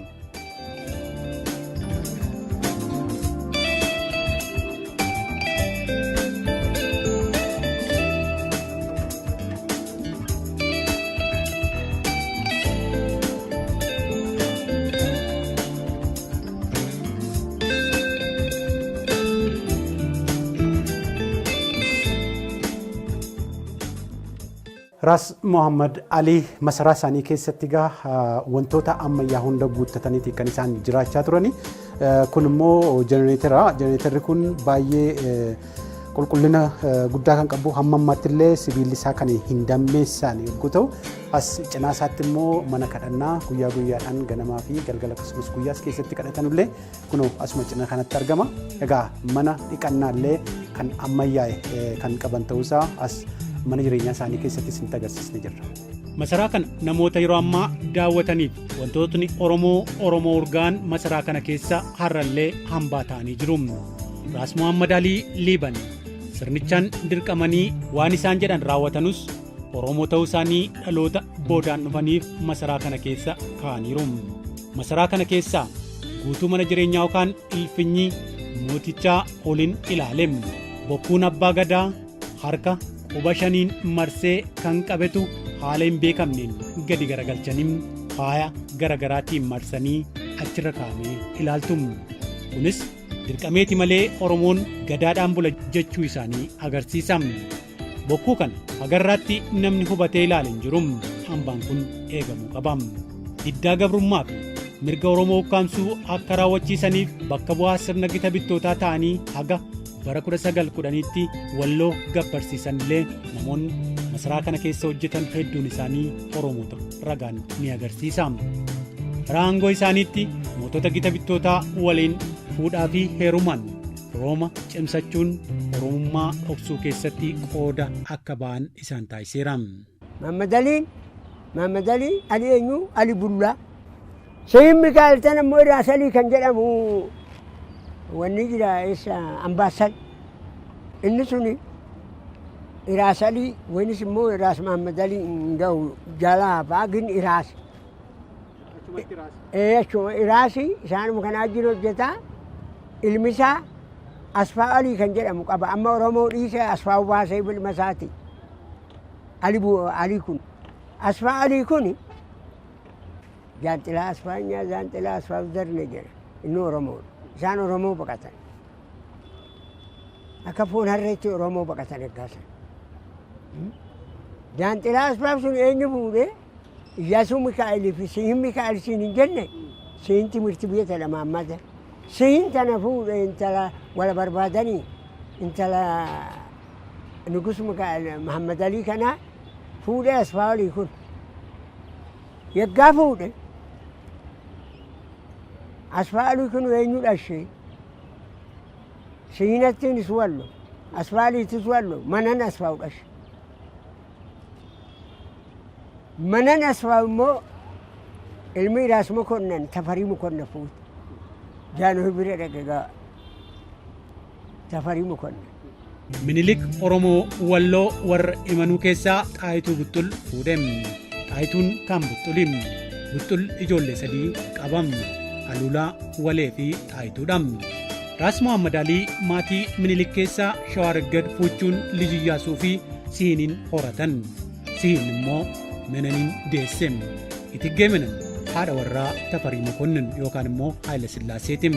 Raas Mohammad Alii masaraa isaanii keessatti egaa wantoota ammayyaa hunda guuttataniiti kan isaan jiraachaa turani. Kun immoo jenereetera. Jenereeterri kun baay'ee qulqullina guddaa kan qabu, hamma ammaatti illee sibiilli isaa kan hin dammeessaan yogguu ta'u, as cinaa isaatti immoo mana kadhannaa guyyaa guyyaadhaan ganamaa fi galgala akkasumas guyyaas keessatti kadhatanullee kunoo asuma cina kanatti argama. Egaa mana dhiqannaa illee kan ammayyaa'e kan qaban ta'uusaa as mana jireenyaa isaanii keessatti isinitti agarsiisne jirra. Masaraa kana namoota yeroo ammaa daawwataniif wantootni Oromoo Oromoo urgaan masaraa kana keessa har'allee hambaa ta'anii jiru. Raas Muhammad Alii Liiban sirnichaan dirqamanii waan isaan jedhan raawwatanus, Oromoo ta'uu isaanii dhaloota boodaan dhufaniif masaraa kana keessa kaa'aniiru. Masaraa kana keessaa guutuu mana jireenyaa yookaan ilfinyii mootichaa olin ilaale. Bokkuun abbaa gadaa harka quba shaniin marsee kan qabetu haala hin beekamneen gadi garagalchanii faaya garagaraatiin marsanii achirra kaa'amee ilaaltu. Kunis dirqameeti malee Oromoon gadaadhaan bula jechuu isaanii agarsiisa. Bokkuu kana hagarraatti namni hubatee ilaale hin jiru. Hambaan kun eegamuu qaba. Diddaa gabrummaa fi mirga Oromoo ukkaamsuu akka raawwachiisaniif bakka bu'aa sirna gita bittootaa ta'anii haga bara 1910tti Walloo gabbarsiisan illee, namoonni masaraa kana keessa hojjetan hedduun isaanii Oromoota ragaan ni agarsiisa. Bara aangoo isaaniitti mootota gita bittootaa waliin fuudhaa fi heerumaan Rooma cimsachuun Oromummaa dhoksuu keessatti qooda akka ba'an isaan taasiseera. Mahammad Aliin, Mahammad Alii, Ali eenyu? Ali Bullaa. Seyin Mikaa'el tan ammoo Iraas Alii kan jedhamu wanni jira, eessa, Ambaassal. Inni suni Iraas Alii wayinis immoo Iraas Mahammad Alii hin ga'u, jalaa hafaa gin Iraas. Ee, achuma Iraasi isaanuma kana wajjin hojjetaa. Ilmi isaa Asfaa Alii kan jedhamu qaba. Amma Oromoo dhiisee Asfaa baasee ilma isaati. Ali Alii kun. Asfaa Alii kun Jaanxilaa Asfaanyaa, Jaanxilaa Asfaa Zarne jedha. Inni Oromoodha. Isaan Oromoo baqatan. Akka foon harreetti Oromoo baqatan eggaasan. Jaanxilaa Asfaaf sun eenyu fuudhee? Iyyaasuu Mikaa'elii fi Sihin Mikaa'el siin hin jenne, Sihin timirti biyya lama ammata. Sihin tana fuudhe, intala wala barbaadanii, intala Nugus Mikaa'el Muhammad Alii kanaa fuudhee Asfaa Alii kun. Yaggaa fuudhe Asfaa Alii kun eenyu dhashee? Sihinattiinis wallo, Asfaa Aliitis wallo, manan Asfaa dhashe. Manan Asfaaw immoo ilmi Iraas Mokonnan Tafarii Mokonnan fuute. Jaanhoy bira dhaqe gaa Tafarii Mokonnan. Minilik Oromoo Walloo warra Imanuu keessaa Xaayituu Buxxul fuudhe. Xaayituun kan Buxxuli. Buxxul ijoollee sadii qaba. Aluulaa, Walee fi Xaayituudha. Raas Muhammad Alii maatii Minilik keessaa Shawaa Raggad fuuchuun Lij Iyyaasuu fi Sihiniin horatan. Sihin immoo Menaniin deesse. Itiggee Menan haadha warraa Tafarii Mokonnin yookaan immoo Haayila Sillaaseeti.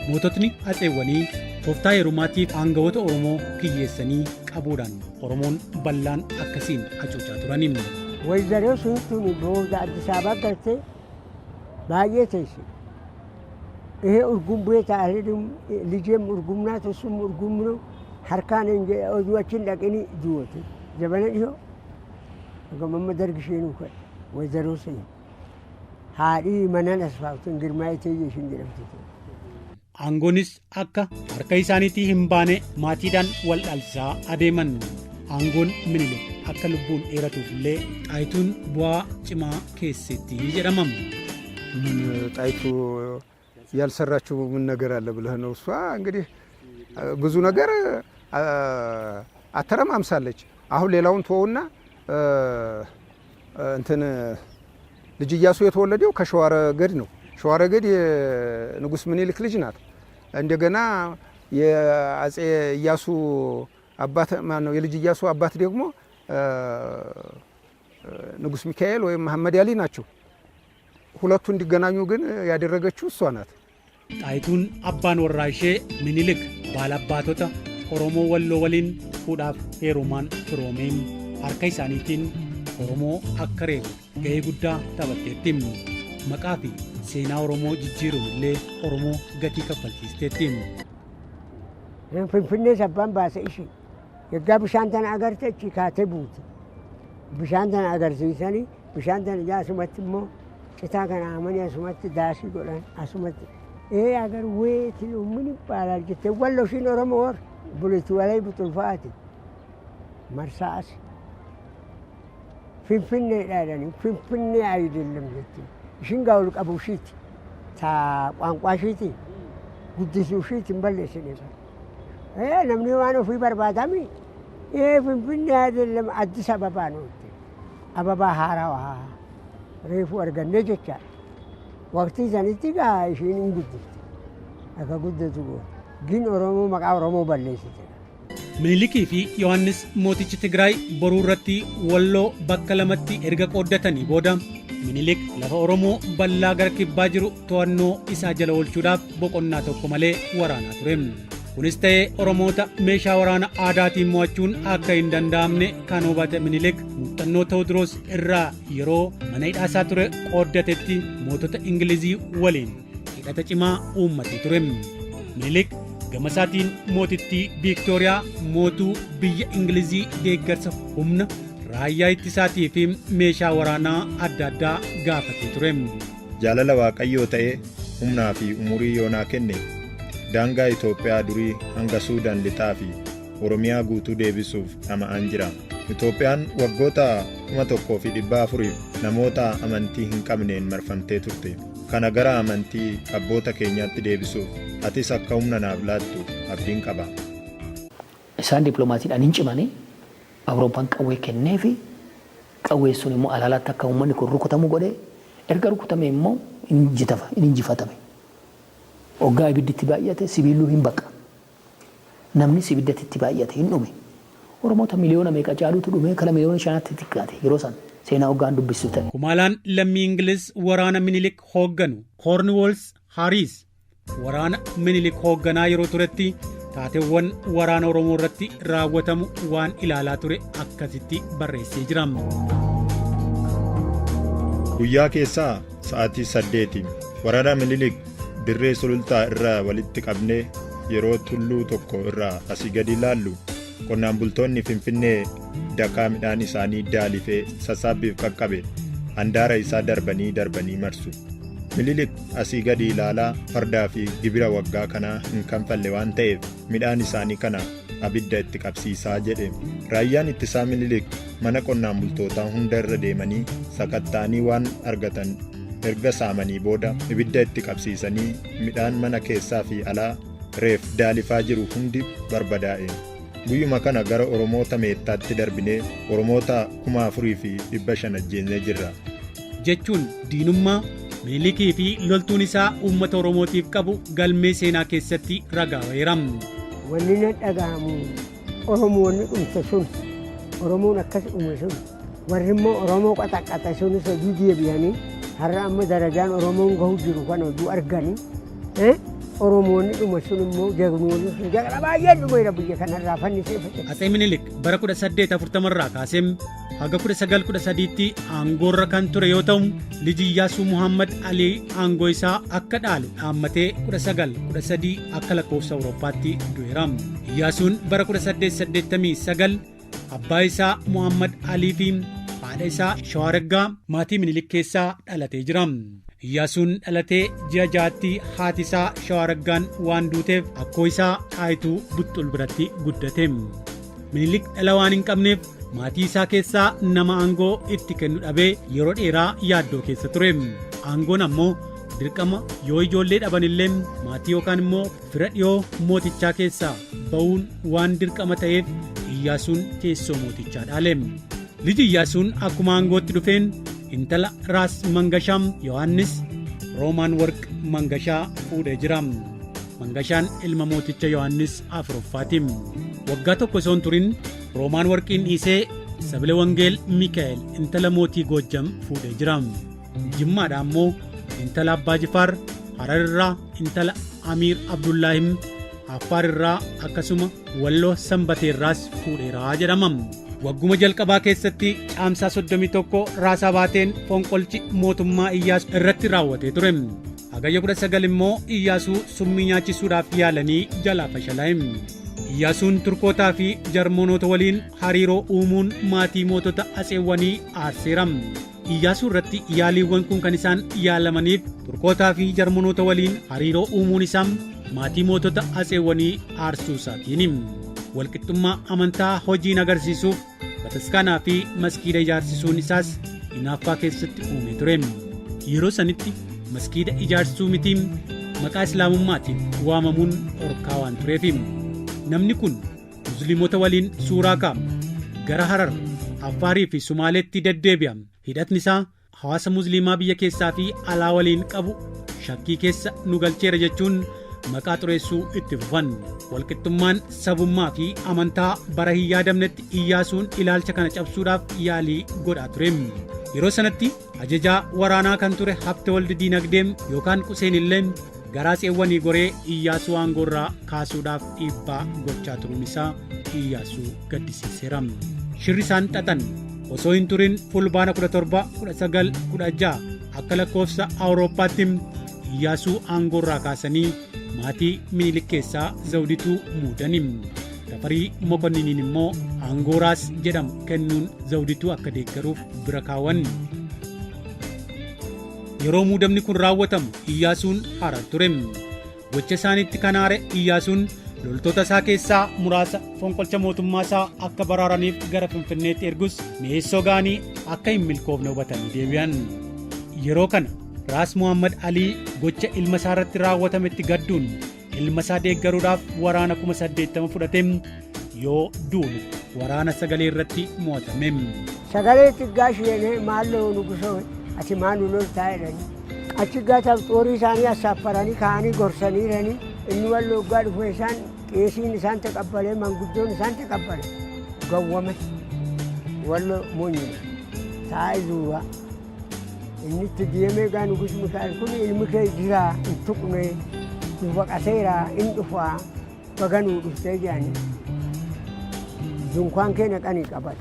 Moototni Atseewwanii tooftaa heerumaatiif aangawoota Oromoo kiyyeessanii qabuudhaan Oromoon bal'aan akkasiin hacuucaa turani. Wayzaroo sun tuni booda Addis Ababa galtee baay'ee teesse. ይሄ እርጉም ቤት አልሄድም፣ ልጄም እርጉም ናት፣ እሱም እርጉም ነው። harkaan oduu achiin dhaqini duwote jabana dhiyoo gamamma dargi isheenuu ka'e. Wayzaroo sun haadhii Manan Asfaawtuun Girmaa Iteeyyee ishiin jedhamtu. Aangoonis akka harka isaaniitii hin baane maatiidhaan wal dhaalchisaa adeeman. Aangoon Minilik akka lubbuun dheeratuuf illee Xaayituun bu'aa cimaa keessetti jedhama. ምን ጣይቱ ያልሰራችው ምን ነገር አለ ብለህ ነው? እሷ እንግዲህ ብዙ ነገር አተረማምሳለች። አሁን ሌላውን ተወውና እንትን ልጅ ኢያሱ የተወለደው ከሸዋረገድ ነው። ሸዋረገድ የንጉስ ምኒልክ ልጅ ናት። እንደገና የአጼ ኢያሱ አባት ማን ነው? የልጅ ኢያሱ አባት ደግሞ ንጉስ ሚካኤል ወይም መሐመድ አሊ ናቸው። ሁለቱ እንዲገናኙ ግን ያደረገችው እሷ ናት። Xaayituun abbaan warraa ishee Minilik baalabbaatota Oromoo Walloo waliin fuudhaaf heerumaan firoomeen harka isaaniitiin Oromoo akka reebu ga'ee guddaa taphatteetti. Maqaa fi seenaa Oromoo jijjiiruun illee Oromoo gatii kaffalchiisteetti. Finfinnee abbaan baase ishii. Yaggaa bishaan tana agarte achi kaatee buute. Bishaan tana agarsiisanii bishaan tana ijaa asumatti immoo citaa kana amanii asumatti daasii godhan asumatti. Ee agar weeti ምን ይባላል jettee Wallo ishiin Oromoo warra buleetti walay buxulfaati. Marsaas Finfinneedha jedhanii Finfinnee አይደለም jetti. Ishiin gaa ol qabu ishiiti. Ta ቋንቋ ishiiti. Guddisuu ishiiti hin balleessine. Ee namni waan ofii barbaadami. Ee Finfinnee አይደለም Addis Ababaa ነው jetti. Ababaa haarawaa reefuu arganne jechaadha. Waqtii sanitti gaa ishiin hin guddifte. Akka guddatu goone. Gin Oromoo maqaa Oromoo balleessite. Minilikii fi Yohaannis mootichi Tigraay boruu irratti Walloo bakka lamatti erga qooddatanii booda, Minilik lafa Oromoo bal'aa gara kibbaa jiru to'annoo isaa jala oolchuudhaaf boqonnaa tokko malee waraanaa ture. Kunis ta'ee Oromoota meeshaa waraana aadaatiin mo'achuun akka hin danda'amne kan hubate Minilik muuxannoo Tewoodiroos irraa yeroo mana hidhaasaa ture qooddatetti mootota Ingilizii waliin hidhata cimaa uummatee ture. Minilik gama isaatiin mootittii Viiktooriyaa mootuu biyya Ingilizii deeggarsa humna raayyaa ittisaatii fi meeshaa waraanaa adda addaa gaafatee ture. Jaalala Waaqayyoo ta'ee humnaa fi umurii yoonaa kenne, daangaa Itoophiyaa durii hanga Suudaan lixaa fi Oromiyaa guutuu deebisuuf dhama'aan jira. Itoophiyaan waggoota 1400f namoota amantii hin qabneen marfamtee turte. Kana gara amantii abboota keenyaatti deebisuuf atis akka humna naaf laattu abdiin qaba. Isaan dippiloomaasiidhaan hin cimanii, Awurooppaan qawwee kennee fi qawwee sun immoo alaalaatti akka uummanni kun rukutamu godhee, erga rukutame immoo hin injifatame. Hoggaa ibiddi baay'ate sibiiluu hin baqa. Namni ibiddatti itti baay'ate hin dhume. Oromoota miliyoona meeqa caalutu dhume, kala miliyoona 5tti xiqqaate yeroo san seenaa hoggaan dubbisu ta'e. Kumaalaan lammii Ingiliz waraana Minilik hoogganu Cornwallis Harris waraana Minilik hoogganaa yeroo turetti taateewwan waraana Oromoo irratti raawwatamu waan ilaalaa ture akkasitti barreessee jira. Guyyaa keessaa sa'aatii 8 waraana Minilik dirree Sulultaa irraa walitti qabnee yeroo tulluu tokko irraa asii gadi ilaallu, qonnaan bultoonni Finfinnee dakaa midhaan isaanii daalifee sassaabbiif qaqqabe handaara isaa darbanii darbanii marsu. Minilik asii gadi ilaalaa fardaa fi gibira waggaa kanaa hin kanfalle waan ta'eef midhaan isaanii kana abidda itti qabsiisaa jedhe. Raayyaan ittisaa Minilik mana qonnaan bultootaa hunda irra deemanii sakatta'anii waan argatan erga saamanii booda ibidda itti qabsiisanii midhaan mana keessaa fi alaa reef daalifaa jiru hundi barbadaa'e. Guyyuma kana gara Oromoota Meettaatti darbinee Oromoota 4500 ajjeennee jirra. Jechuun diinummaa Minilikii fi loltuun isaa uummata Oromootiif qabu galmee seenaa keessatti ragaa ba'eera. Wanni na dhaga'amu, Oromoonni dhumte sun, Oromoon akkas dhume sun, warri immoo Oromoo qaxaqqaxe sunis hojii deebi'anii har'a amma darajaan Oromoon gahu jiru kan hojii arganii, Oromoonni dhume sun immoo jagnoonni sun jagna baay'een dhumeera biyya kanarraa fannisee fixe. Atsee Minilik bara 1840 irraa kaasee haga 1913tti aangoorra kan ture yoo ta'u, liji Iyyaasuu Muhammad Alii aangoo isaa akka dhaalu dhaammatee 1913 akka lakkoofsa Awurooppaatti du'eera. Iyyaasuun bara 1889 abbaa isaa Muhammad Alii fi haadha isaa Shawaaraggaa maatii Minilik keessaa dhalatee jira. Iyyaasuun dhalatee ji'a 6tti haati isaa Shawaaraggaan waan duuteef akkoo isaa Xaayituu Buxxul biratti guddate. Minilik dhala waan hin qabneef maatii isaa keessaa nama aangoo itti kennu dhabee yeroo dheeraa yaaddoo keessa ture. Aangoon ammoo dirqama yoo ijoollee dhaban illee maatii yookaan immoo fira dhiyoo mootichaa keessaa ba'uun waan dirqama ta'eef Iyyaasuun teessoo mootichaa dhaale. Liji Iyyaasuun akkuma aangootti dhufeen intala Raas Mangashaa Yohaannis Roomaan Warq Mangashaa fuudhee jira. Mangashaan ilma mooticha Yohaannis afuraffaati. Waggaa tokko osoo hin turin Roomaan Warqiin dhiisee Sabile Wangeel Mikaa'el intala mootii Goojjam fuudhee jira. Jimmaadha ammoo intala Abbaa Jifaar, Harar irraa intala Amiir Abdullaahim, Affaar irraa akkasuma Walloo Sanbatee irraas fuudheera jedhama. Wagguma jalqabaa keessatti Caamsaa 31 Raasaa Baateen fonqolchi mootummaa Iyyaasuu irratti raawwatee ture. Hagayya 19 immoo Iyyaasuu summii nyaachisuudhaaf yaalanii jalaa fashalaa'e. Iyyaasuun Turkootaa fi Jarmonoota waliin hariiroo uumuun maatii mootota Atseewwanii aarseera. Iyyaasuu irratti yaaliiwwan kun kan isaan yaalamaniif Turkootaa fi Jarmanoota waliin hariiroo uumuun isaa maatii mootota Atseewwanii aarsuu isaatiini. Walqixxummaa amantaa hojiin agarsiisuuf bataskaanaa fi maskiida ijaarsisuun isaas hinaaffaa keessatti uumee ture. Yeroo sanitti maskiida ijaarsisuu mitii maqaa Islaamummaatiin waamamuun dhorkaa waan tureef. Namni kun Musliimota waliin suuraa ka'a. Gara Harar, Affaarii fi Sumaaleetti deddeebi'a. Hidhatni isaa hawaasa Musliimaa biyya keessaa fi alaa waliin qabu shakkii keessa nu galcheera jechuun maqaa xureessuu itti fufan. Walqixxummaan sabummaa fi amantaa bara hin yaadamnetti Iyyaasuun ilaalcha kana cabsuudhaaf yaalii godhaa ture. Yeroo sanatti Ajajaa waraanaa kan ture Habtewald Diinagdee yookaan Quseen illee gara Atseewwanii goree Iyyaasuu aangoorraa kaasuudhaaf dhiibbaa gochaa turuun isaa Iyyaasuu gaddisiiseera. Shirri isaan xaxan osoo hin turin Fulbaana 17, 1916 akka lakkoofsa Awurooppaatti Iyyaasuu aangoorraa kaasanii maatii Minilik keessaa Zawudituu muudani. Tafarii Mokonniniin immoo aangoo Raas jedhamu kennuun Zawudituu akka deeggaruuf bira kaawwan. Yeroo muudamni kun raawwatamu Iyyaasuun Harar ture. Gocha isaaniitti kan aare Iyyaasuun loltoota isaa keessaa muraasa fonqolcha mootummaa isaa akka baraaraniif gara Finfinneetti ergus mi'eessoo ga'anii akka hin milkoofne hubatanii deebi'an. Yeroo kana Raas Muhammad Alii gocha ilma isaa irratti raawwatametti gadduun ilma isaa deeggaruudhaaf waraana 80,000 fudhatee yoo duulu waraana sagalee irratti mo'atame. Sagalee xiqqaa isheen maalloo nugusoo ati maa nu loltaa jedhanii. Achi gaataaf xoorii isaanii assaaffaranii kaa'anii gorsaniiranii inni walloo waggaa dhufe isaan qeesiin isaan taqabbalee manguddoon isaan taqabbale gawwame walloo moonyina taa'ee zuuraa. Inni itti deemee gaa nugus Mikaa'el kun ilmi kee jira hin tuqne nu baqateera hin dhufaa baga nuu dhuftee jedhanii dunkaan kee naqanii qaban.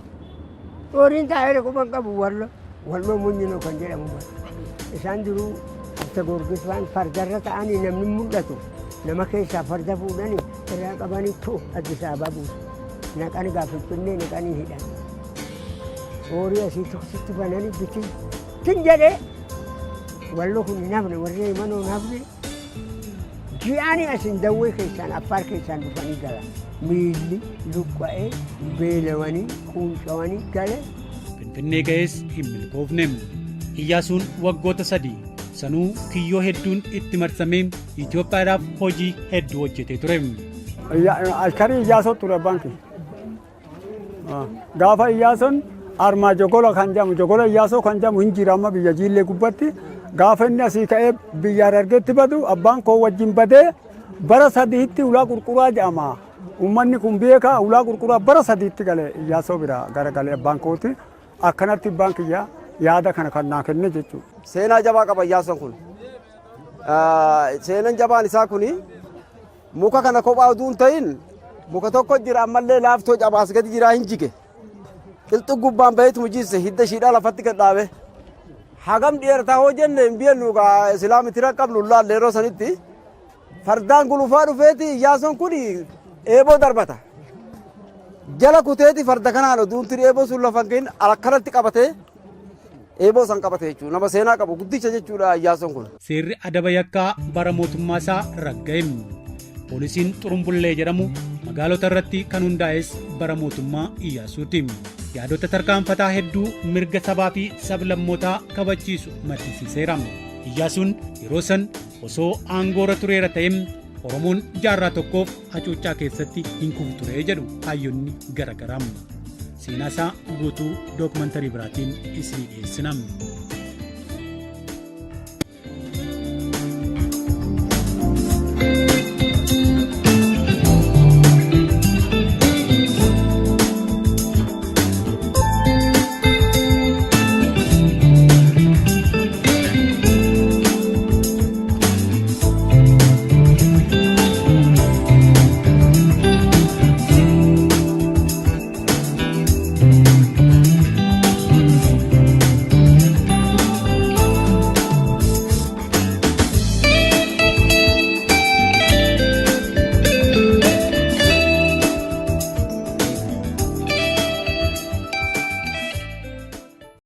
Horiin taa'ee quban qabu wallo walloo munyinoo kan jedhamu bara. Isaan duruu Abta Goorgis waan fardarra ta'anii namni mul'atu nama keessaa farda fuudhanii irraa qabanii tu Addis Ababaa buusu. Naqanii gaa Finfinnee naqanii hidhan. Horii asii tuksitti bananii bitin tin jedhee wallo kun hin hafne warri himanoo hin hafne ji'aanii asin dawwee keessaan affaar keessaan dhufanii gala miilli luqqa'ee beelawanii quuncawanii gale. Finfinnee ga'es hin milkoofne. Iyyaasuun waggoota sadii sanuu kiyyoo hedduun itti marsamee Itoophiyaadhaaf hojii hedduu hojjetee ture. Alkarii Iyyaasoo ture abbaan kiyya. Gaafa Iyyaasoon armaa jogola kan jedhamu jogola Iyyaasoo kan jedhamu hin jira amma biyya Jiillee gubbatti. Gaafa inni asii ka'ee biyya Harargeetti badu abbaan koo wajjin badee bara sadiitti ulaa qurquraa jedhama. Uummanni kun beeka ulaa qurquraa bara sadiitti gale Iyyaasoo bira garagalee abbaan kooti. Akkanatti abbaan kiyya yaada kana kan naa kenne jechuudha. Seenaa jabaa qaba Iyyaasoon kun. Seenaan jabaan isaa kuni Muka kana kophaa utuu hin ta'in muka tokko jira ammallee laaftoo cabaas gadi jiraa hin jige. Qilxuu gubbaan baheetu mujiisse hidda ishiidhaa lafatti gad dhaabe. Hagam dheerataa hoo jenne hin beeknu egaa silaa mitira qabnu hin laalle yeroo sanitti. Fardaan gulufaa dhufeeti Iyyaasoon kun eeboo darbata. Jala kuteeti farda kanaan oduun tiri eeboo sun lafa hin gahin akkanatti qabatee Eeboo san qabate jechuudha. Nama seenaa qabu guddicha jechuudha Iyyaasuun kun. Seerri adaba yakkaa bara mootummaa isaa ragga'e. Poolisiin Xurumbullee jedhamu magaalota irratti kan hundaa'es bara mootummaa Iyyaasuuti. Yaadota tarkaanfataa hedduu mirga sabaa fi sablammootaa kabachiisu maddisiiseera. Iyyaasuun yeroo san osoo aangoorra tureera ta'e Oromoon jaarraa tokkoof hacuuccaa keessatti hin kufu ture jedhu hayyoonni garaagaraa. Seenaa isaa guutuu dookumantarii biraatiin isinii dhiyeessina.